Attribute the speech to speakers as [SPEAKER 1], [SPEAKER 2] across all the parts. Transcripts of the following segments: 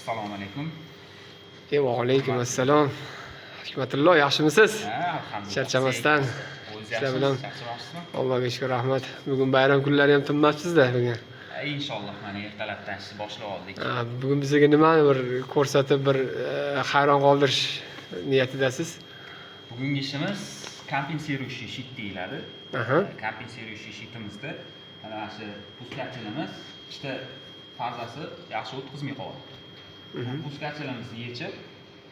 [SPEAKER 1] Assalomu alaykum.
[SPEAKER 2] Va alaykum assalom. Hikmatullo, yaxshimisiz?
[SPEAKER 1] Ha, alhamdulillah.
[SPEAKER 2] Charchamasdan
[SPEAKER 1] O'zingiz
[SPEAKER 2] ishlar bilan.
[SPEAKER 1] yaxshimisiz? Charchamayapsizmi?
[SPEAKER 2] Allohga shukur, rahmat. Bugun bayram kunlari ham tinmabsiz-da bugun.
[SPEAKER 1] Ha, inshaalloh, mana ertalabdan ishni boshlab oldik.
[SPEAKER 2] Ha, bugun bizga nimani bir ko'rsatib, bir hayron qoldirish niyatidasiz?
[SPEAKER 1] Bugungi ishimiz компенсирующий щит deyiladi. Компенсирующий щит imizda mana shu пускатель imiz ikkita fazasi yaxshi o'tkazmay qolyapti. Bu пускатель imizni yechib,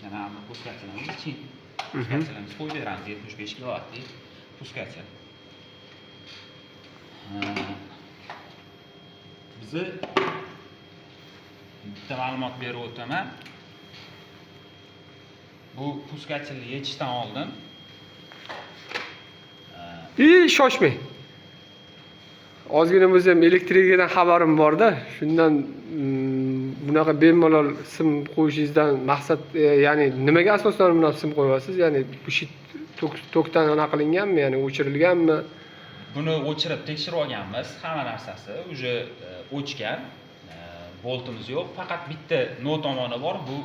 [SPEAKER 1] mana bu пускатель imiz chin. Пускатель imizni qo'yib beramiz, 75 kilovatlik пускатель. Bizni bitta ma'lumot berib o'taman. Bu пускатель ni yechishdan oldin
[SPEAKER 2] I shoshmang. Ozgina bo'lsa ham elektrikadan xabarim borda. Shundan bunaqa bemalol sim qo'yishingizdan maqsad, ya'ni nimaga asosan bunaqa sim qo'yapsiz? Ya'ni bu щит tokdan anaqa qilinganmi, ya'ni o'chirilganmi?
[SPEAKER 1] Buni o'chirib tekshirib olganmiz, hamma narsasi уже o'chgan. Voltimiz yo'q, faqat bitta но tomoni bor. Bu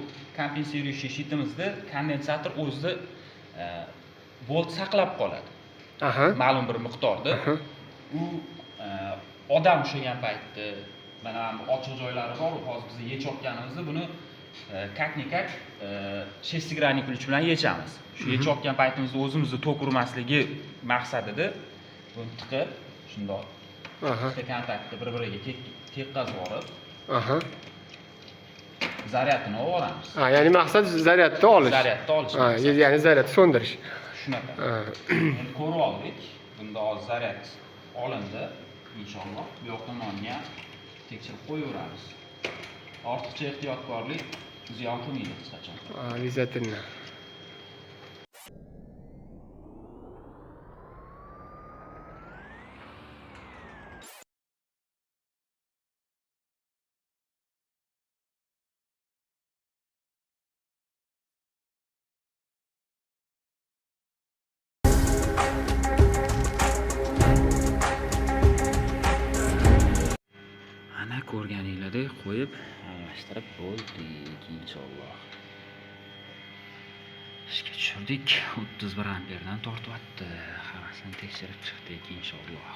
[SPEAKER 1] компенсирующий щит imizda kondensator o'zida volt saqlab qoladi ma'lum bir miqdorda. U odam ushlagan paytda mana bu ochiq joylari bor, hozir biz yechayotganimizda buni как никак шестигранный ключ bilan yechamiz. Shu yechayotgan paytimizda o'zimizni tok urmasligi maqsadida buni tiqib, shundoq ikkita kontaktni bir biriga tekkazib yuborib, zaryadini olib yuboramiz.
[SPEAKER 2] Ha, ya'ni maqsad zaryadni olish.
[SPEAKER 1] Zaryadni olish
[SPEAKER 2] Ha,
[SPEAKER 1] maqsad.
[SPEAKER 2] Ya'ni zaryadni so'ndirish.
[SPEAKER 1] Shunaqa. Endi ko'rib oldik, bunda hozir zaryad olindi, inshaalloh bu yoq tomonini ham tekshirib qo'yaveramiz. Ortiqcha ehtiyotkorlik ziyon qilmaydi hech qachon.
[SPEAKER 2] Обязательно.
[SPEAKER 1] Ana, ko'rganinglardek qo'yib almashtirib bo'ldik, inshaalloh. Ishga tushirdik, 31 amperdan tortyapti. Hammasini tekshirib chiqdik, inshaalloh.